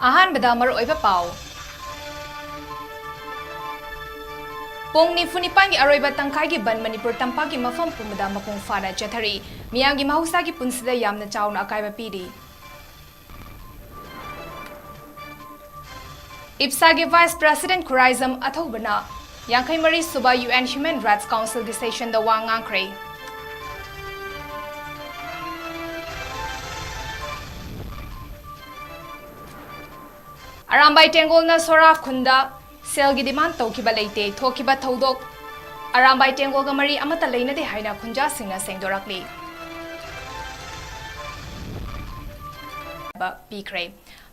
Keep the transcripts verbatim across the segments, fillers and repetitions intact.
ꯑꯍꯥꯟꯕꯗ ꯃꯔꯨꯑꯣꯏꯕ ꯄꯥꯎ꯫ ꯄꯨꯡ ꯅꯤꯐꯨ ꯅꯤꯄꯥꯟꯒꯤ ꯑꯔꯣꯏꯕ ꯇꯪꯈꯥꯏꯒꯤ ꯕꯟ ꯃꯅꯤꯄꯨꯔ ꯇꯝꯄꯥꯛꯀꯤ ꯃꯐꯝ ꯄꯨꯝꯕꯗ ꯃꯄꯨꯡ ꯐꯥꯅ ꯆꯠꯊꯔꯤ꯫ ꯃꯤꯌꯥꯝꯒꯤ ꯃꯍꯧꯁꯥꯒꯤ ꯄꯨꯟꯁꯤꯗ ꯌꯥꯝꯅ ꯆꯥꯎꯅ ꯑꯀꯥꯏꯕ ꯄꯤꯔꯤ꯫ ꯏꯞꯁꯥꯒꯤ Vice President ꯈꯨꯔꯥꯏꯖꯝ ꯑꯊꯧꯕꯅ ꯌꯥꯡꯈꯩ ꯃꯔꯤ ꯁꯨꯕ U N Human Rights Council ꯒꯤ session ꯗ ꯋꯥ ꯉꯥꯡꯈ꯭ꯔꯦ꯫ ꯑꯔꯥꯝꯕꯥꯏ ꯇꯦꯡꯒꯣꯜꯅ ꯁꯣꯔꯥ ꯈꯨꯟꯗ ꯁꯦꯜꯒꯤ demand ꯇꯧꯈꯤꯕ ꯂꯩꯇꯦ꯫ ꯊꯣꯛꯈꯤꯕ ꯊꯧꯗꯣꯛ ꯑꯔꯥꯝꯕꯥꯏ ꯇꯦꯡꯒꯣꯜꯒ ꯃꯔꯤ ꯑꯃꯠꯇ ꯂꯩꯅꯗꯦ ꯍꯥꯏꯅ ꯈꯨꯟꯖꯥꯁꯤꯡꯅ ꯁꯦꯡꯗꯣꯔꯛꯂꯤ꯫ ꯄꯤꯈ꯭ꯔꯦ꯫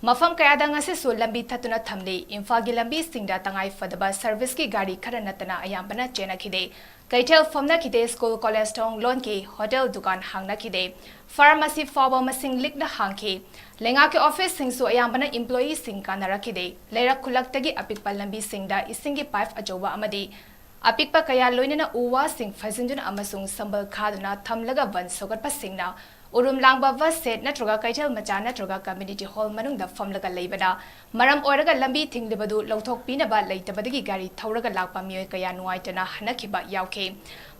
ꯃꯐꯝ ꯀꯌꯥꯗ ꯉꯁꯤꯁꯨ ꯂꯝꯕꯤ ꯊꯠꯇꯨꯅ ꯊꯝꯂꯤ꯫ ꯏꯝꯐꯥꯜꯒꯤ ꯂꯝꯕꯤꯁꯤꯡꯗ ꯇꯉꯥꯏ ꯐꯗꯕ service ꯀꯤ ꯒꯥꯔꯤ ꯈꯔ ꯅꯠꯇꯅ ꯑꯌꯥꯝꯕꯅ ꯆꯦꯟꯅꯈꯤꯗꯦ꯫ ꯀꯩꯊꯦꯜ ꯐꯝꯅꯈꯤꯗꯦ, school college ꯊꯣꯡ ꯂꯣꯟꯈꯤ, hotel ꯗꯨꯀꯥꯟ ꯍꯥꯡꯅꯈꯤꯗꯦ, pharmacy ꯐꯥꯎꯕ ꯃꯁꯤꯡ ꯂꯤꯛꯅ ꯍꯥꯡꯈꯤ꯫ ꯂꯩꯉꯥꯛꯀꯤ office ꯁꯤꯡꯁꯨ ꯑꯌꯥꯝꯕꯅ employee ꯁꯤꯡ ꯀꯥꯟꯅꯔꯛꯈꯤꯗꯦ꯫ ꯂꯩꯔꯛ ꯈꯨꯜꯂꯛꯇꯒꯤ ꯑꯄꯤꯛꯄ ꯂꯝꯕꯤꯁꯤꯡꯗ ꯏꯁꯤꯡꯒꯤ pipe ꯑꯆꯧꯕ ꯑꯃꯗꯤ ꯑꯄꯤꯛꯄ ꯀꯌꯥ ꯂꯣꯏꯅꯅ ꯎ ꯋꯥꯁꯤꯡ ꯐꯩꯖꯤꯟꯗꯨꯅ ꯑꯃꯁꯨꯡ ꯁꯝꯕꯜ ꯈꯥꯗꯨꯅ ꯊꯝꯂꯒ ꯕꯟ ꯁꯧꯒꯠꯄꯁꯤꯡꯅ ꯎꯔꯨꯝ ꯂꯥꯡꯕ bus shed ꯅꯠꯇ꯭ꯔꯒ ꯀꯩꯊꯦꯜ ꯃꯆꯥ ꯅꯠꯇ꯭ꯔꯒ community hall ꯃꯅꯨꯡꯗ ꯐꯝꯂꯒ ꯂꯩꯕꯅ ꯃꯔꯝ ꯑꯣꯏꯔꯒ ꯂꯝꯕꯤ ꯊꯤꯡꯂꯤꯕꯗꯨ ꯂꯧꯊꯣꯛꯄꯤꯅꯕ ꯂꯩꯇꯕꯗꯒꯤ ꯒꯥꯔꯤ ꯊꯧꯔꯒ ꯂꯥꯛꯄ ꯃꯤꯑꯣꯏ ꯀꯌꯥ ꯅꯨꯡꯉꯥꯏꯇꯅ ꯍꯟꯅꯈꯤꯕ ꯌꯥꯎꯈꯤ꯫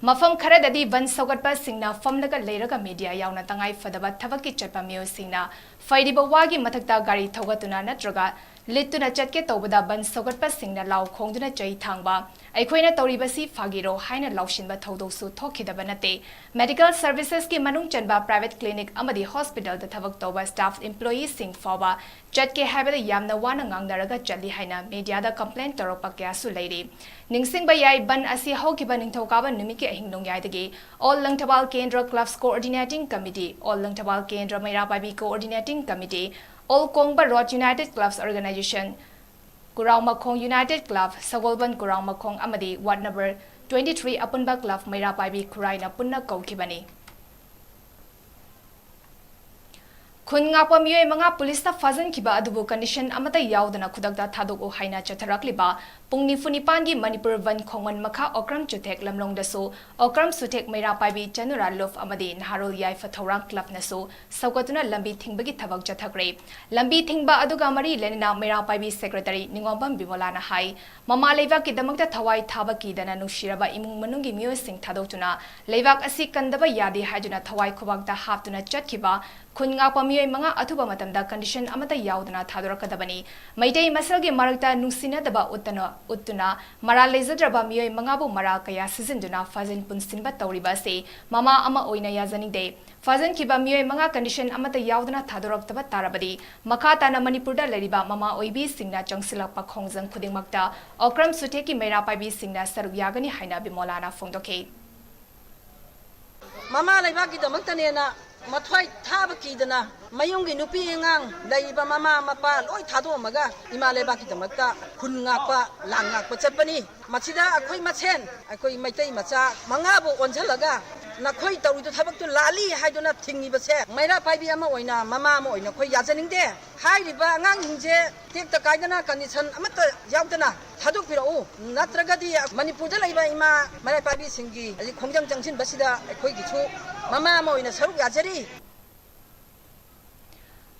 ꯃꯐꯝ ꯈꯔꯗꯗꯤ ꯕꯟ ꯁꯧꯒꯠꯄꯁꯤꯡꯅ ꯐꯝꯂꯒ ꯂꯩꯔꯒ media ꯌꯥꯎꯅ ꯇꯉꯥꯏ ꯐꯗꯕ ꯊꯕꯛꯀꯤ ꯆꯠꯄ ꯃꯤꯑꯣꯏꯁꯤꯡꯅ ꯐꯩꯔꯤꯕ ꯋꯥꯒꯤ ꯃꯊꯛꯇ ꯒꯥꯔꯤ ꯊꯧꯒꯠꯇꯨꯅ ꯅꯠꯇ꯭ꯔꯒ ꯂꯤꯠꯇꯨꯅ ꯆꯠꯀꯦ ꯇꯧꯕꯗ ꯕꯟ ꯁꯧꯒꯠꯄꯁꯤꯡꯅ ꯂꯥꯎ ꯈꯣꯡꯗꯨꯅ ꯆꯩ ꯊꯥꯡꯕ, "ꯑꯩꯈꯣꯏꯅ ꯇꯧꯔꯤꯕꯁꯤ ꯐꯥꯒꯤꯔꯣ?" ꯍꯥꯏꯅ ꯂꯥꯎꯁꯤꯟꯕ ꯊꯧꯗꯣꯛꯁꯨ ꯊꯣꯛꯈꯤꯗꯕ ꯅꯠꯇꯦ꯫ Medical services ꯀꯤ ꯃꯅꯨꯡ ꯆꯟꯕ private clinic ꯑꯃꯗꯤ hospital ꯗ ꯊꯕꯛ ꯇꯧꯕ staff employee ꯁꯤꯡ ꯐꯥꯎꯕ ꯆꯠꯀꯦ ꯍꯥꯏꯕꯗ ꯌꯥꯝꯅ ꯋꯥꯅ ꯉꯥꯡꯅꯔꯒ ꯆꯠꯂꯤ ꯍꯥꯏꯅ media ꯗ complain ꯇꯧꯔꯛꯄ ꯀꯌꯥꯁꯨ ꯂꯩꯔꯤ꯫ ꯅꯤꯡꯁꯤꯡꯕ ꯌꯥꯏ, ꯕꯟ ꯑꯁꯤ ꯍꯧꯈꯤꯕ ꯅꯤꯡꯊꯧꯀꯥꯕ ꯅꯨꯃꯤꯠꯀꯤ ꯑꯍꯤꯡ ꯅꯣꯡꯌꯥꯏꯗꯒꯤ All ꯂꯪꯊꯕꯥꯜ ꯀꯦꯟꯗ꯭ꯔ Clubs Coordinating Committee, All Langthabal ꯀꯦꯟꯗ꯭ꯔ ꯃꯩꯔꯥ ꯄꯥꯏꯕꯤ Coordinating Committee, All ꯀꯣꯡꯕ Road United Clubs Organisation, ꯀꯨꯔꯥꯎꯃꯈꯣꯡ United Club, ꯁꯒꯣꯜꯕꯟ ꯀꯨꯔꯥꯎꯃꯈꯣꯡ ꯑꯃꯗꯤ ward number twenty three ꯑꯄꯨꯟꯕ club ꯃꯩꯔꯥ ꯄꯥꯏꯕꯤ ꯈꯨꯔꯥꯏꯅ ꯄꯨꯟꯅ ꯀꯧꯈꯤꯕꯅꯤ꯫ ꯈꯨꯟ ꯉꯥꯛꯄ ꯃꯤꯑꯣꯏ ꯃꯉꯥ ꯄꯨꯂꯤꯁꯅ ꯐꯥꯖꯤꯟꯈꯤꯕ ꯑꯗꯨꯕꯨ ꯀꯟꯗꯤꯁꯟ ꯑꯃꯠꯇ ꯌꯥꯎꯗꯅ ꯈꯨꯗꯛꯇ ꯊꯥꯗꯣꯛꯎ ꯍꯥꯏꯅ ꯆꯠꯊꯔꯛꯂꯤꯕ ꯄꯨꯡ ꯅꯤꯐꯨ ꯅꯤꯄꯥꯟꯒꯤ ꯃꯅꯤꯄꯨꯔ ꯕꯟ ꯈꯣꯡꯃꯟ ꯃꯈꯥ ꯑꯣꯀ꯭ꯔꯝ ꯆꯨꯊꯦꯛ ꯂꯝꯂꯣꯡꯗꯁꯨ ꯑꯣꯀ꯭ꯔꯝ ꯆꯨꯊꯦꯛ ꯃꯩꯔꯥ ꯄꯥꯏꯕꯤ ꯆꯅꯨꯔꯥ ꯂꯨꯞ ꯑꯃꯗꯤ ꯅꯍꯥꯔꯣꯜ ꯌꯥꯏꯐ ꯊꯧꯔꯥꯡ ꯀ꯭ꯂꯕꯅꯁꯨ ꯁꯧꯒꯠꯇꯨꯅ ꯂꯝꯕꯤ ꯊꯤꯡꯕꯒꯤ ꯊꯕꯛ ꯆꯠꯊꯈ꯭ꯔꯦ꯫ ꯂꯝꯕꯤ ꯊꯤꯡꯕ ꯑꯗꯨꯒ ꯃꯔꯤ ꯂꯩꯅꯅ ꯃꯩꯔꯥ ꯄꯥꯏꯕꯤ ꯁꯦꯀ꯭ꯔꯦꯇꯔꯤ ꯅꯤꯉꯣꯝꯕꯝ ꯕꯤꯃꯣꯂꯥꯅ ꯍꯥꯏ, ꯃꯃꯥ ꯂꯩꯕꯥꯛꯀꯤꯗꯃꯛꯇ ꯊꯋꯥꯏ ꯊꯥꯕ ꯀꯤꯗꯅ ꯅꯨꯡꯁꯤꯔꯕ ꯏꯃꯨꯡ ꯃꯅꯨꯡꯒꯤ ꯃꯤꯑꯣꯏꯁꯤꯡ ꯊꯥꯗꯣꯛꯇꯨꯅ ꯂꯩꯕꯥꯛ ꯑꯁꯤ ꯀꯟꯗꯕ ꯌꯥꯗꯦ ꯍꯥꯏꯗꯨꯅ ꯊꯋꯥꯏ ꯈꯨꯕꯥꯛꯇ ꯍꯥꯞꯇꯨꯅ ꯆꯠꯈꯤꯕ ꯈꯨꯟ ꯉꯥꯛꯄ ꯃꯤꯑꯣꯏ ꯃꯉꯥ ꯑꯊꯨꯕ ꯃꯇꯝꯗ ꯀꯟꯗꯤꯁꯟ ꯑꯃꯠꯇ ꯌꯥꯎꯗꯅ ꯊꯥꯗꯣꯔꯛꯀꯗꯕꯅꯤ꯫ ꯃꯩꯇꯩ ꯃꯁꯦꯜꯒꯤ ꯃꯔꯛꯇ ꯅꯨꯡꯁꯤꯅꯗꯕ ꯎꯠꯇꯅ, ꯎꯠꯇꯨꯅ ꯃꯔꯥꯜ ꯂꯩꯖꯗ꯭ꯔꯕ ꯃꯤꯑꯣꯏ ꯃꯉꯥꯕꯨ ꯃꯔꯥꯜ ꯀꯌꯥ ꯁꯤꯖꯤꯟꯗꯨꯅ ꯐꯥꯖꯤꯟ ꯄꯨꯟꯁꯤꯟꯕ ꯇꯧꯔꯤꯕ ꯑꯁꯤ ꯃꯃꯥ ꯑꯃ ꯑꯣꯏꯅ ꯌꯥꯖꯅꯤꯡꯗꯦ꯫ ꯐꯥꯖꯤꯟꯈꯤꯕ ꯃꯤꯑꯣꯏ ꯃꯉꯥ ꯀꯟꯗꯤꯁꯟ ꯑꯃꯠꯇ ꯌꯥꯎꯗꯅ ꯊꯥꯗꯣꯔꯛꯇꯕ ꯇꯥꯔꯕꯗꯤ ꯃꯈꯥ ꯇꯥꯅ ꯃꯅꯤꯄꯨꯔꯗ ꯂꯩꯔꯤꯕ ꯃꯃꯥ ꯑꯣꯏꯕꯤꯁꯤꯡꯅ ꯆꯪꯁꯤꯜꯂꯛꯄ ꯈꯣꯡꯖꯪ ꯈꯨꯗꯤꯡꯃꯛꯇ ꯑꯣꯀ꯭ꯔꯝ ꯆꯨꯊꯦꯛꯀꯤ ꯃꯩꯔꯥ ꯄꯥꯏꯕꯤꯁꯤꯡꯅ ꯁꯔꯨꯛ ꯌꯥꯒꯅꯤ ꯍꯥꯏꯅ ꯕꯤꯃꯣꯂꯥꯅ ꯐꯣꯡꯗꯣꯛꯈꯤ꯫ ꯃꯃꯥ ꯂꯩꯕꯥꯛꯀꯤꯗꯃꯛꯇꯅꯦꯅ ꯃꯊ꯭ꯋꯥꯏ ꯊꯥꯕ ꯀꯤꯗꯅ ꯃꯌꯨꯝꯒꯤ ꯅꯨꯄꯤ ꯑꯉꯥꯡ ꯂꯩꯔꯤꯕ ꯃꯃꯥ ꯃꯄꯥ ꯂꯣꯏ ꯊꯥꯗꯣꯛꯑꯝꯃꯒ ꯏꯃꯥ ꯂꯩꯕꯥꯛꯀꯤꯗꯃꯛꯇ ꯈꯨꯟ ꯉꯥꯛꯄ, ꯂꯥꯟ ꯉꯥꯛꯄ ꯆꯠꯄꯅꯤ꯫ ꯃꯁꯤꯗ ꯑꯩꯈꯣꯏ ꯃꯁꯦꯟ, ꯑꯩꯈꯣꯏ ꯃꯩꯇꯩ ꯃꯆꯥ ꯃꯉꯥꯕꯨ ꯑꯣꯟꯁꯤꯜꯂꯒ ꯅꯈꯣꯏ ꯇꯧꯔꯤꯗꯨ ꯊꯕꯛꯇꯨ ꯂꯥꯜꯂꯤ ꯍꯥꯏꯗꯨꯅ ꯊꯤꯡꯉꯤꯕꯁꯦ ꯃꯩꯔꯥ ꯄꯥꯏꯕꯤ ꯑꯃ ꯑꯣꯏꯅ, ꯃꯃꯥ ꯑꯃ ꯑꯣꯏꯅ ꯑꯩꯈꯣꯏ ꯌꯥꯖꯅꯤꯡꯗꯦ꯫ ꯍꯥꯏꯔꯤꯕ ꯑꯉꯥꯡꯁꯤꯡꯁꯦ ꯇꯦꯛꯇ ꯀꯥꯏꯗꯅ ꯀꯟꯗꯤꯁꯟ ꯑꯃꯠꯇ ꯌꯥꯎꯗꯅ ꯊꯥꯗꯣꯛꯄꯤꯔꯛꯎ, ꯅꯠꯇ꯭ꯔꯒꯗꯤ ꯃꯅꯤꯄꯨꯔꯗ ꯂꯩꯕ ꯏꯃꯥ ꯃꯩꯔꯥ ꯄꯥꯏꯕꯤꯁꯤꯡꯒꯤ ꯍꯧꯖꯤꯛ ꯈꯣꯡꯖꯪ ꯆꯪꯁꯤꯟꯕꯁꯤꯗ ꯑꯩꯈꯣꯏꯒꯤꯁꯨ ꯃꯃꯥ ꯑꯃ ꯑꯣꯏꯅ ꯁꯔꯨꯛ ꯌꯥꯖꯔꯤ꯫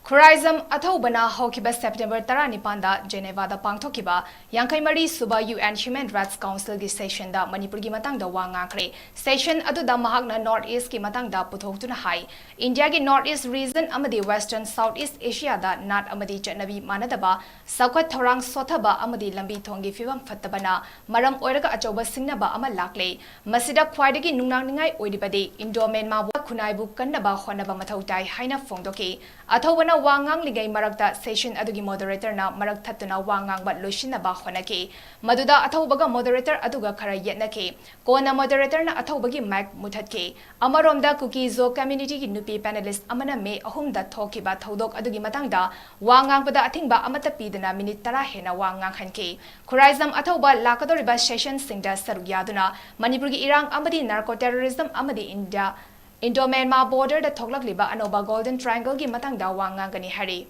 ꯈꯨꯔꯥꯏꯖꯝ ꯑꯊꯧꯕꯅ ꯍꯧꯈꯤꯕ ꯁꯦꯞꯇꯦꯝꯕꯔ ꯇꯔꯥꯅꯤꯄꯥꯟꯗ ꯖꯦꯅꯦꯚꯥꯗ ꯄꯥꯡꯊꯣꯛꯈꯤꯕ ꯌꯥꯡꯈꯩ ꯃꯔꯤ ꯁꯨꯕ ꯌꯨ ꯑꯦꯟ ꯍ꯭ꯌꯨꯃꯦꯟ ꯔꯥꯏꯠꯁ ꯀꯥꯎꯟꯁꯤꯜꯒꯤ ꯁꯦꯁꯟꯗ ꯃꯅꯤꯄꯨꯔꯒꯤ ꯃꯇꯥꯡꯗ ꯋꯥ ꯉꯥꯡꯈ꯭ꯔꯦ꯫ ꯁꯦꯁꯟ ꯑꯗꯨꯗ ꯃꯍꯥꯛꯅ ꯅꯣꯔꯠ ꯏꯁꯀꯤ ꯃꯇꯥꯡꯗ ꯄꯨꯊꯣꯛꯇꯨꯅ ꯍꯥꯏ, ꯏꯟꯗꯤꯌꯥꯒꯤ ꯅꯣꯔꯠ ꯏꯁ ꯔꯤꯖꯟ ꯑꯃꯗꯤ ꯋꯦꯁꯇꯔꯟ ꯁꯥꯎꯠ ꯏꯁ ꯑꯦꯁꯤꯌꯥꯗ ꯅꯥꯠ ꯑꯃꯗꯤ ꯆꯠꯅꯕꯤ ꯃꯥꯟꯅꯗꯕ, ꯆꯥꯎꯈꯠ ꯊꯧꯔꯥꯡ ꯁꯣꯠꯊꯕ ꯑꯃꯗꯤ ꯂꯝꯕꯤ ꯊꯣꯡꯒꯤ ꯐꯤꯕꯝ ꯐꯠꯇꯕꯅ ꯃꯔꯝ ꯑꯣꯏꯔꯒ ꯑꯆꯧꯕ ꯁꯤꯡꯅꯕ ꯑꯃ ꯂꯥꯛꯂꯦ꯫ ꯃꯁꯤꯗ ꯈ꯭ꯋꯥꯏꯗꯒꯤ ꯅꯨꯡꯅꯥꯡꯅꯤꯡꯉꯥꯏ ꯑꯣꯏꯔꯤꯕꯗꯤ ꯏꯟꯗꯣ ꯃ꯭ꯌꯥꯟꯃꯥꯔ ꯈꯨꯟꯅꯥꯏꯕꯨ ꯀꯟꯅꯕ ꯍꯣꯠꯅꯕ ꯃꯊꯧ ꯇꯥꯏ ꯍꯥꯏꯅ ꯐꯣꯡꯗꯣꯛꯈꯤ꯫ ꯑꯊꯧꯕꯅ ꯋꯥ ꯉꯥꯡꯂꯤꯉꯩ ꯃꯔꯛꯇ ꯁꯦꯁꯟ ꯑꯗꯨꯒꯤ ꯃꯣꯗꯔꯦꯇꯔꯅ ꯃꯔꯛ ꯊꯠꯇꯨꯅ ꯋꯥ ꯉꯥꯡꯕ ꯂꯣꯏꯁꯤꯟꯅꯕ ꯍꯣꯠꯅꯈꯤ꯫ ꯃꯗꯨꯗ ꯑꯊꯧꯕꯒ ꯃꯣꯗꯔꯦꯇꯔ ꯑꯗꯨꯒ ꯈꯔ ꯌꯦꯠꯅꯈꯤ꯫ ꯀꯣꯟꯅ ꯃꯣꯗꯔꯦꯇꯔꯅ ꯑꯊꯧꯕꯒꯤ ꯃꯥꯏꯛ ꯃꯨꯊꯠꯈꯤ꯫ ꯑꯃꯔꯣꯝꯗ ꯀꯨꯀꯤ ꯖꯣ ꯀꯝꯃ꯭ꯌꯨꯅꯤꯇꯤꯒꯤ ꯅꯨꯄꯤ ꯄꯦꯅꯦꯂꯤꯁ꯭ꯠ ꯑꯃꯅ ꯃꯦ ꯑꯍꯨꯝꯗ ꯊꯣꯛꯈꯤꯕ ꯊꯧꯗꯣꯛ ꯑꯗꯨꯒꯤ ꯃꯇꯥꯡꯗ ꯋꯥ ꯉꯥꯡꯕꯗ ꯑꯊꯤꯡꯕ ꯑꯃꯠꯇ ꯄꯤꯗꯅ ꯃꯤꯅꯤꯠ ꯇꯔꯥ ꯍꯦꯟꯅ ꯋꯥ ꯉꯥꯡꯍꯟꯈꯤ꯫ ꯈꯨꯔꯥꯏꯖꯝ ꯑꯊꯧꯕ ꯂꯥꯛꯀꯗꯧꯔꯤꯕ ꯁꯦꯁꯟꯁꯤꯡꯗ ꯁꯔꯨꯛ ꯌꯥꯗꯨꯅ ꯃꯅꯤꯄꯨꯔꯒꯤ ꯏꯔꯥꯡ ꯑꯃꯗꯤ ꯅꯥꯔꯀꯣ ꯇꯦꯔꯣꯔꯤꯖꯝ ꯑꯃꯗꯤ ꯏꯟꯗꯤꯌꯥ Indo-Myanmar border ꯗ ꯊꯣꯛꯂꯛꯂꯤꯕ ꯑꯅꯧꯕ Golden Triangle ꯒꯤ ꯃꯇꯥꯡꯗ ꯋꯥ ꯉꯥꯡꯒꯅꯤ ꯍꯥꯏꯔꯤ꯫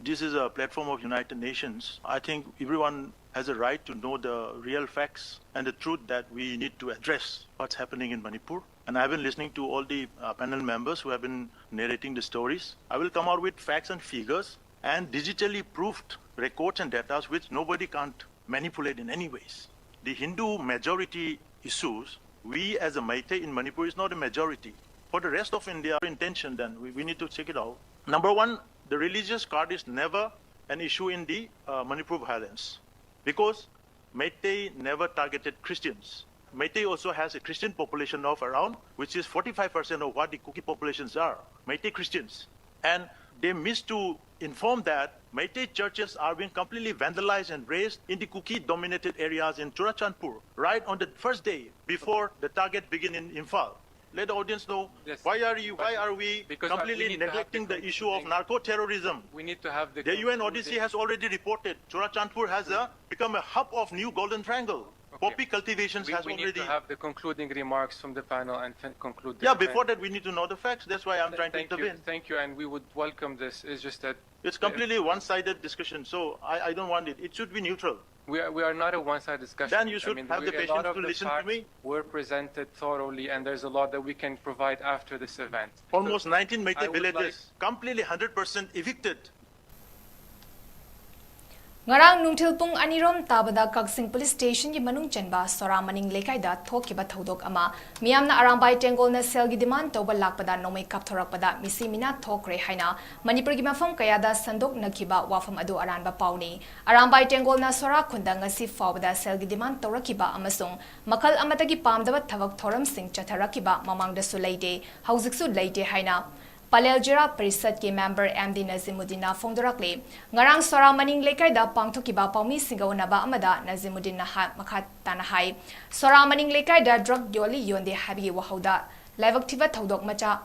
This is a platform of United Nations. I think everyone has a right to know the real facts and the truth that we need to address what's happening in Manipur. And I've been listening to all the uh, panel members who have been narrating the stories. I will come out with facts and figures and digitally proved records and data which nobody can't manipulate in any ways. The Hindu majority issues, we as a Meitei in Manipur is not a majority. For the rest of India, intention then, we, we need to check it out. Number one, the religious card is never an issue in the uh, Manipur violence because Meitei never targeted Christians. Meitei also has a Christian population of around, which is forty-five percent of what the Kuki populations are, Meitei Christians. And they miss to inform that Meitei churches are being completely vandalized and razed in the Kuki-dominated areas in Churachandpur right on the first day before the target began in Imphal. Let the audience know Yes. why are you, But why are we because, uh, we completely need to have the neglecting the con- issue of the- narco-terrorism? We need to have the The U N O D C concluding- has already reported Churachandpur has uh, become a hub of new Golden Triangle. Okay. Poppy cultivations We, has we need already. To have the concluding remarks from the panel and fin- conclude. The Yeah, event. Before that, we need to know the facts. That's why I'm Th- trying thank to you, intervene. Thank you, and we would welcome this. It's just that It's completely one-sided discussion, so I, I don't want it. It should be neutral. We are, we are not a one-sided discussion. Then you should I mean, have we, the a patience lot of to the listen to facts me. Were presented thoroughly, and there's a lot that we can provide after this event. So Almost nineteen Meitei I would like- villages completely hundred percent evicted. ꯉꯔꯥꯡ ꯅꯨꯡꯊꯤꯜ ꯄꯨꯡ ꯑꯅꯤꯔꯣꯝ ꯇꯥꯕꯗ ꯀꯛꯆꯤꯡ police ꯁ꯭ꯇꯦꯁꯟꯒꯤ ꯃꯅꯨꯡ ꯆꯟꯕ ꯁꯣꯔꯥ ꯃꯅꯤꯡ ꯂꯩꯀꯥꯏꯗ ꯊꯣꯛꯈꯤꯕ ꯊꯧꯗꯣꯛ ꯑꯃ, ꯃꯤꯌꯥꯝꯅ ꯑꯔꯥꯝꯕꯥꯏ ꯇꯦꯡꯒꯣꯜꯅ ꯁꯦꯜꯒꯤ ꯗꯤꯃꯥꯟ ꯇꯧꯕ ꯂꯥꯛꯄꯗ ꯅꯣꯡꯃꯩ ꯀꯥꯞꯊꯣꯔꯛꯄꯗ ꯃꯤꯁꯤ ꯃꯤꯅꯥ ꯊꯣꯛꯈ꯭ꯔꯦ ꯍꯥꯏꯅ ꯃꯅꯤꯄꯨꯔꯒꯤ ꯃꯐꯝ ꯀꯌꯥꯗ ꯁꯟꯗꯣꯛꯅꯈꯤꯕ ꯋꯥꯐꯝ ꯑꯗꯨ ꯑꯔꯥꯟꯕ ꯄꯥꯎꯅꯤ꯫ ꯑꯔꯥꯝꯕꯥꯏ ꯇꯦꯡꯒꯣꯜꯅ ꯁꯣꯔꯥ ꯈꯨꯟꯗ ꯉꯁꯤ ꯐꯥꯎꯕꯗ ꯁꯦꯜꯒꯤ ꯗꯤꯃꯥꯟ ꯇꯧꯔꯛꯈꯤꯕ ꯑꯃꯁꯨꯡ ꯃꯈꯜ ꯑꯃꯠꯇꯒꯤ ꯄꯥꯝꯗꯕ ꯊꯕꯛ ꯊꯧꯔꯝꯁꯤꯡ ꯆꯠꯊꯔꯛꯈꯤꯕ ꯃꯃꯥꯡꯗꯁꯨ ꯂꯩꯇꯦ, ꯍꯧꯖꯤꯛꯁꯨ ꯂꯩꯇꯦ ꯍꯥꯏꯅ ꯄꯂꯦꯜ ꯖꯤꯂꯥ ꯄꯔꯤꯁꯠꯀꯤ ꯃꯦꯝꯕꯔ ꯑꯦꯝ ꯗꯤ ꯅꯖꯤꯃꯨꯗꯤꯟꯅ ꯐꯣꯡꯗꯣꯔꯛꯂꯤ꯫ ꯉꯔꯥꯡ ꯁꯣꯔꯥ ꯃꯅꯤꯡ ꯂꯩꯀꯥꯏꯗ ꯄꯥꯡꯊꯣꯛꯈꯤꯕ ꯄꯥꯎꯃꯤꯁꯤꯡꯒ ꯎꯅꯕ ꯑꯃꯗ ꯅꯖꯤꯃꯨꯗꯤꯟꯅ ꯍꯥ-, ꯃꯈꯥ ꯇꯥꯅ ꯍꯥꯏ, ꯁꯣꯔꯥ ꯃꯅꯤꯡ ꯂꯩꯀꯥꯏꯗ ꯗ꯭ꯔꯒ ꯌꯣꯜꯂꯤ ꯌꯣꯟꯗꯦ ꯍꯥꯏꯕꯒꯤ ꯋꯥꯍꯧꯗ ꯂꯥꯏꯕꯛ ꯊꯤꯕ ꯊꯧꯗꯣꯛ ꯃꯆꯥ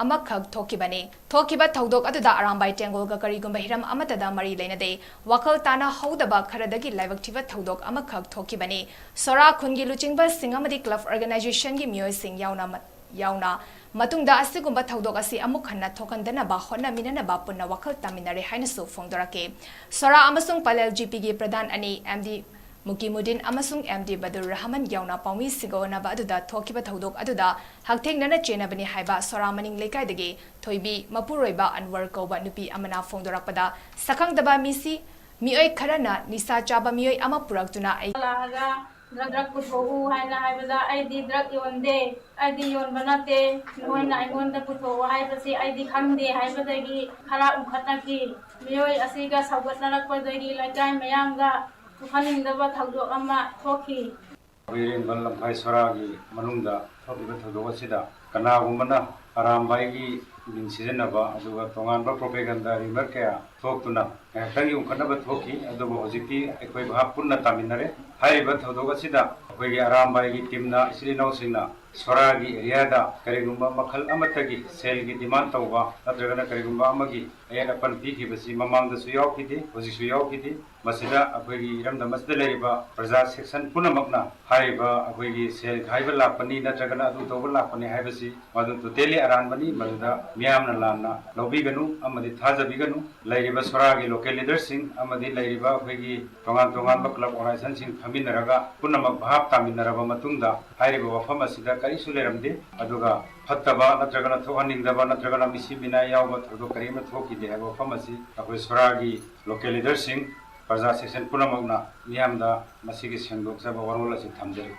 ꯑꯃꯈꯛ ꯊꯣꯛꯈꯤꯕꯅꯤ꯫ ꯊꯣꯛꯈꯤꯕ ꯊꯧꯗꯣꯛ ꯑꯗꯨꯗ ꯑꯔꯥꯝꯕꯥꯏ ꯇꯦꯡꯒꯣꯜꯒ ꯀꯔꯤꯒꯨꯝꯕ ꯍꯤꯔꯝ ꯑꯃꯠꯇꯗ ꯃꯔꯤ ꯂꯩꯅꯗꯦ꯫ ꯋꯥꯈꯜ ꯇꯥꯅ ꯍꯧꯗꯕ ꯈꯔꯗꯒꯤ ꯂꯥꯏꯕꯛ ꯊꯤꯕ ꯊꯧꯗꯣꯛ ꯑꯃꯈꯛ ꯊꯣꯛꯈꯤꯕꯅꯤ꯫ ꯁꯣꯔꯥ ꯈꯨꯟꯒꯤ ꯂꯨꯆꯤꯡꯕꯁꯤꯡ ꯑꯃꯗꯤ club organization ꯒꯤ ꯃꯤꯑꯣꯏꯁꯤꯡ ꯌꯥꯎꯅ ꯌꯥꯎꯅ ꯃꯇꯨꯡꯗ ꯑꯁꯤꯒꯨꯝꯕ ꯊꯧꯗꯣꯛ ꯑꯁꯤ ꯑꯃꯨꯛ ꯍꯟꯅ ꯊꯣꯛꯍꯟꯗꯅꯕ ꯍꯣꯠꯅꯃꯤꯟꯅꯅꯕ ꯄꯨꯟꯅ ꯋꯥꯈꯜ ꯇꯥꯃꯤꯟꯅꯔꯦ ꯍꯥꯏꯅꯁꯨ ꯐꯣꯡꯗꯣꯔꯛꯈꯤ꯫ ꯁꯣꯔꯥ ꯑꯃꯁꯨꯡ ꯄꯂꯦꯜ ꯖꯤ ꯄꯤ ꯒꯤ ꯄ꯭ꯔꯙꯥꯟ ꯑꯅꯤ, ꯑꯦꯝ ꯗꯤ ꯃꯨꯀꯤꯃꯨꯗꯤꯟ ꯑꯃꯁꯨꯡ ꯑꯦꯝ ꯗꯤ ꯕꯗꯨꯔ ꯔꯍꯃꯟ ꯌꯥꯎꯅ ꯄꯥꯎꯃꯤꯁꯤꯡꯒ ꯎꯅꯕ ꯑꯗꯨꯗ ꯊꯣꯛꯈꯤꯕ ꯊꯧꯗꯣꯛ ꯑꯗꯨꯗ ꯍꯛꯊꯦꯡꯅꯅ ꯆꯦꯟꯅꯕꯅꯤ ꯍꯥꯏꯕ ꯁꯣꯔꯥ ꯃꯅꯤꯡ ꯂꯩꯀꯥꯏꯗꯒꯤ ꯊꯣꯏꯕꯤ ꯃꯄꯨꯔꯣꯏꯕ ꯑꯟꯋꯔ ꯀꯧꯕ ꯅꯨꯄꯤ ꯑꯃꯅ ꯐꯣꯡꯗꯣꯔꯛꯄꯗ, ꯁꯛꯈꯪꯗꯕ ꯃꯤꯁꯤ ꯃꯤꯑꯣꯏ ꯈꯔꯅ ꯅꯤꯁꯥ ꯆꯥꯕ ꯃꯤꯑꯣꯏ ꯑꯃ ꯄꯨꯔꯛꯇꯨꯅ ꯑꯩ ꯂꯥꯛꯑꯒ ꯗ꯭ꯔꯒ ꯗ꯭ꯔꯒ ꯄꯨꯊꯣꯛꯎ ꯍꯥꯏꯅ ꯍꯥꯏꯕꯗ, "ꯑꯩꯗꯤ ꯗ꯭ꯔꯒ ꯌꯣꯟꯗꯦ, ꯑꯩꯗꯤ ꯌꯣꯟꯕ ꯅꯠꯇꯦ, ꯅꯈꯣꯏꯅ ꯑꯩꯉꯣꯟꯗ ꯄꯨꯊꯣꯛꯑꯣ ꯍꯥꯏꯕꯁꯤ ꯑꯩꯗꯤ ꯈꯪꯗꯦ" ꯍꯥꯏꯕꯗꯒꯤ ꯈꯔ ꯎꯪꯈꯠꯅꯈꯤ꯫ ꯃꯤꯑꯣꯏ ꯑꯁꯤꯒ ꯁꯧꯒꯠꯅꯔꯛꯄꯗꯒꯤ ꯂꯩꯀꯥꯏ ꯃꯌꯥꯝꯒ ꯄꯨꯈꯠꯅꯤꯡꯗꯕ ꯊꯧꯗꯣꯛ ꯑꯃ ꯊꯣꯛꯈꯤ꯫ ꯑꯩꯈꯣꯏ ꯏꯔꯦꯡꯕꯝ ꯂꯝꯈꯥꯏ ꯁꯣꯔꯥꯒꯤ ꯃꯅꯨꯡꯗ ꯊꯣꯛꯂꯤꯕ ꯊꯧꯗꯣꯛ ꯑꯁꯤꯗ ꯀꯅꯥꯒꯨꯝꯕꯅ ꯑꯔꯥꯝꯕꯥꯏꯒꯤ ꯃꯤꯡ ꯁꯤꯖꯤꯟꯅꯕ, ꯑꯗꯨꯒ ꯇꯣꯉꯥꯟꯕ propaganda rumour ꯀꯌꯥ ꯊꯣꯛꯇꯨꯅ ꯉꯥꯏꯍꯥꯛꯇꯪꯒꯤ ꯎꯪꯈꯠꯅꯕ ꯊꯣꯛꯈꯤ꯫ ꯑꯗꯨꯕꯨ ꯍꯧꯖꯤꯛꯇꯤ ꯑꯩꯈꯣꯏ ꯚꯥꯞ ꯄꯨꯟꯅ ꯇꯥꯃꯤꯟꯅꯔꯦ꯫ ꯍꯥꯏꯔꯤꯕ ꯊꯧꯗꯣꯛ ꯑꯁꯤꯗ ꯑꯩꯈꯣꯏꯒꯤ ꯑꯔꯥꯝꯕꯥꯏꯒꯤ team ꯅ, ꯏꯆꯤꯜ ꯏꯅꯥꯎꯁꯤꯡꯅ ꯁꯣꯔꯥꯒꯤ area ꯗ ꯀꯔꯤꯒꯨꯝꯕ ꯃꯈꯜ ꯑꯃꯠꯇꯒꯤ ꯁꯦꯜꯒꯤ demand ꯇꯧꯕ ꯅꯠꯇ꯭ꯔꯒꯅ ꯀꯔꯤꯒꯨꯝꯕ ꯑꯃꯒꯤ ꯑꯌꯦꯠ ꯑꯄꯟ ꯄꯤꯈꯤꯕꯁꯤ ꯃꯃꯥꯡꯗꯁꯨ ꯌꯥꯎꯈꯤꯗꯦ, ꯍꯧꯖꯤꯛꯁꯨ ꯌꯥꯎꯈꯤꯗꯦ꯫ ꯃꯁꯤꯗ ꯑꯩꯈꯣꯏꯒꯤ ꯏꯔꯝꯗꯝ ꯑꯁꯤꯗ ꯂꯩꯔꯤꯕ ꯄ꯭ꯔꯖꯥ section ꯄꯨꯝꯅꯃꯛꯅ ꯍꯥꯏꯔꯤꯕ ꯑꯩꯈꯣꯏꯒꯤ ꯁꯦꯜ ꯈꯥꯏꯕ ꯂꯥꯛꯄꯅꯤ ꯅꯠꯇ꯭ꯔꯒꯅ ꯑꯗꯨ ꯇꯧꯕ ꯂꯥꯛꯄꯅꯤ ꯍꯥꯏꯕꯁꯤ ꯃꯗꯨ totally ꯑꯔꯥꯟꯕꯅꯤ꯫ ꯃꯗꯨꯗ ꯃꯤꯌꯥꯝꯅ ꯂꯥꯟꯅ ꯂꯧꯕꯤꯒꯅꯨ ꯑꯃꯗꯤ ꯊꯥꯖꯕꯤꯒꯅꯨ꯫ ꯂꯩꯔꯤꯕ ꯁꯣꯔꯥꯒꯤ local leader ꯁꯤꯡ ꯑꯃꯗꯤ ꯂꯩꯔꯤꯕ ꯑꯩꯈꯣꯏꯒꯤ ꯇꯣꯉꯥꯟ ꯇꯣꯉꯥꯟꯕ club organization ꯁꯤꯡ ꯐꯝꯃꯤꯟꯅꯔꯒ ꯄꯨꯝꯅꯃꯛ ꯚꯥꯞ ꯇꯥꯃꯤꯟꯅꯔꯕ ꯃꯇꯨꯡꯗ ꯍꯥꯏꯔꯤꯕ ꯋꯥꯐꯝ ꯑꯁꯤꯗ ꯀꯔꯤꯁꯨ ꯂꯩꯔꯝꯗꯦ꯫ ꯑꯗꯨꯒ ꯐꯠꯇꯕ ꯅꯠꯇ꯭ꯔꯒꯅ ꯊꯣꯛꯍꯟꯅꯤꯡꯗꯕ ꯅꯠꯇ꯭ꯔꯒꯅ ꯃꯤꯁꯤ ꯃꯤꯅꯥꯏ ꯌꯥꯎꯕ ꯊꯧꯗꯣꯛ ꯀꯔꯤꯃꯠꯇ ꯊꯣꯛꯈꯤꯗꯦ ꯍꯥꯏꯕ ꯋꯥꯐꯝ ꯑꯁꯤ ꯑꯩꯈꯣꯏ ꯁꯣꯔꯥꯒꯤ local leader ꯁꯤꯡ, ꯄ꯭ꯔꯖꯥ section ꯄꯨꯝꯅꯃꯛꯅ ꯃꯤꯌꯥꯝꯗ ꯃꯁꯤꯒꯤ ꯁꯦꯡꯗꯣꯛꯆꯕ ꯋꯥꯔꯣꯜ ꯑꯁꯤ ꯊꯝꯖꯔꯤ꯫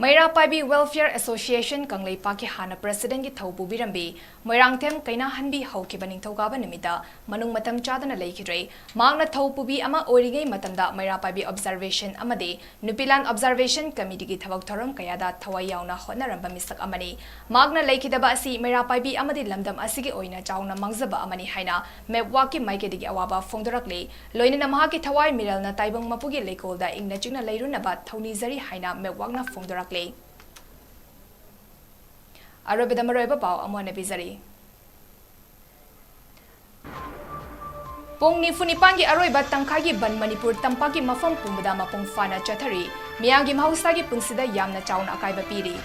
ꯃꯩꯔꯥ ꯄꯥꯏꯕꯤ Welfare Association ꯀꯪꯂꯩꯄꯥꯛꯀꯤ ꯍꯥꯟꯅ president ꯀꯤ ꯊꯧ ꯄꯨꯕꯤꯔꯝꯕꯤ ꯃꯣꯏꯔꯥꯡꯊꯦꯝ ꯀꯩꯅꯥꯍꯟꯕꯤ ꯍꯧꯈꯤꯕ ꯅꯤꯡꯊꯧꯀꯥꯕ ꯅꯨꯃꯤꯠꯇ ꯃꯅꯨꯡ ꯃꯇꯝ ꯆꯥꯗꯅ ꯂꯩꯈꯤꯗ꯭ꯔꯦ꯫ ꯃꯍꯥꯛꯅ ꯊꯧ ꯄꯨꯕꯤ ꯑꯃ ꯑꯣꯏꯔꯤꯉꯩ ꯃꯇꯝꯗ ꯃꯩꯔꯥ ꯄꯥꯏꯕꯤ observation ꯑꯃꯗꯤ ꯅꯨꯄꯤꯂꯥꯟ observation committee ꯒꯤ ꯊꯕꯛ ꯊꯧꯔꯝ ꯀꯌꯥꯗ ꯊꯋꯥꯏ ꯌꯥꯎꯅ ꯍꯣꯠꯅꯔꯝꯕ ꯃꯤꯁꯛ ꯑꯃꯅꯤ꯫ ꯃꯍꯥꯛꯅ ꯂꯩꯈꯤꯗꯕ ꯑꯁꯤ ꯃꯩꯔꯥ ꯄꯥꯏꯕꯤ ꯑꯃꯗꯤ ꯂꯝꯗꯝ ꯑꯁꯤꯒꯤ ꯑꯣꯏꯅ ꯆꯥꯎꯅ ꯃꯥꯡꯖꯕ ꯑꯃꯅꯤ ꯍꯥꯏꯅ ꯃꯦꯞꯋꯥꯛꯀꯤ ꯃꯥꯏꯀꯩꯗꯒꯤ ꯑꯋꯥꯕ ꯐꯣꯡꯗꯣꯔꯛꯂꯤ꯫ ꯂꯣꯏꯅꯅ ꯃꯍꯥꯛꯀꯤ ꯊꯋꯥꯏ ꯃꯤꯔꯦꯜꯅ ꯇꯥꯏꯕꯪ ꯃꯄꯨꯒꯤ ꯂꯩꯀꯣꯜꯗ ꯏꯪꯅ ꯆꯤꯛꯅ ꯂꯩꯔꯨꯅꯕ ꯊꯧꯅꯤꯖꯔꯤ ꯍꯥꯏꯅ ꯃꯦꯞꯋꯥꯛꯅ ꯐꯣꯡꯗꯣꯔꯛꯂꯤ꯫ ꯑꯔꯣꯏꯕꯗ ꯃꯔꯨꯑꯣꯏꯕ ꯄꯥꯎ ꯑꯃꯨꯛ ꯍꯟꯅ ꯄꯤꯖꯔꯤ꯫ ꯄꯨꯡ ꯅꯤꯐꯨ ꯅꯤꯄꯥꯟꯒꯤ ꯑꯔꯣꯏꯕ ꯇꯪꯈꯥꯏꯒꯤ ꯕꯟ ꯃꯅꯤꯄꯨꯔ ꯇꯝꯄꯥꯛꯀꯤ ꯃꯐꯝ ꯄꯨꯝꯕꯗ ꯃꯄꯨꯡ ꯐꯥꯅ ꯆꯠꯊꯔꯤ꯫ ꯃꯤꯌꯥꯝꯒꯤ ꯃꯍꯧꯁꯥꯒꯤ ꯄꯨꯟꯁꯤꯗ ꯌꯥꯝꯅ ꯆꯥꯎꯅ ꯑꯀꯥꯏꯕ ꯄꯤꯔꯤ꯫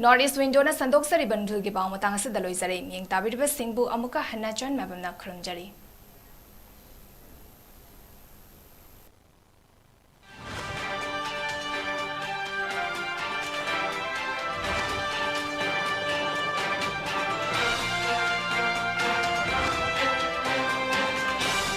North East Window ꯅ ꯁꯟꯗꯣꯛꯆꯔꯤꯕ ꯅꯨꯡꯊꯤꯜꯒꯤ ꯄꯥꯎ ꯃꯇꯥꯡ ꯑꯁꯤꯗ ꯂꯣꯏꯖꯔꯦ꯫ ꯃꯤꯠꯌꯦꯡ ꯇꯥꯕꯤꯔꯤꯕꯁꯤꯡꯕꯨ ꯑꯃꯨꯛꯀ ꯍꯟꯅ ꯆꯟ ꯃꯥꯏꯕꯝꯅ ꯈꯨꯔꯨꯝꯖꯔꯤ꯫